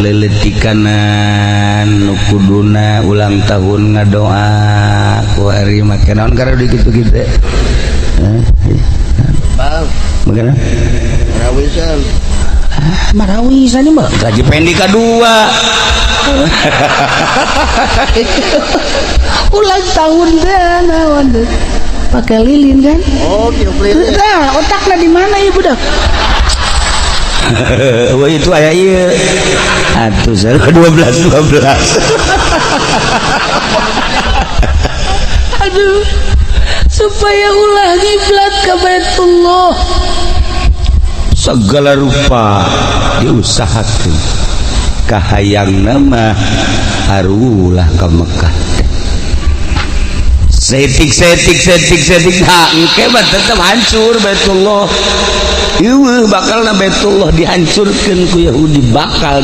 Leletikanan nu kuduna ulang tahun ngadoa ku hari make naon karena di kitu-kitu eh. Bang, Bagaimana? Marawisan. Ah, marawisan ini mah gaji pendi kedua. Ulang tahun deh, naon deh. Pakai lilin kan? Oh, tiup lilin. Nah, otaknya di mana ibu dah? Wah, itu aya ieu. Atuh 12 12. Aduh. Supaya ulah ngiblat ke Baitullah. Segala rupa diusahakan. Kahayang nama harulah ke Mekah teh. Setik setik setik setik, nah engke mah tetep hancur Baitullah. Ieu bakal na Baitullah dihancurkan ku Yahudi, bakal.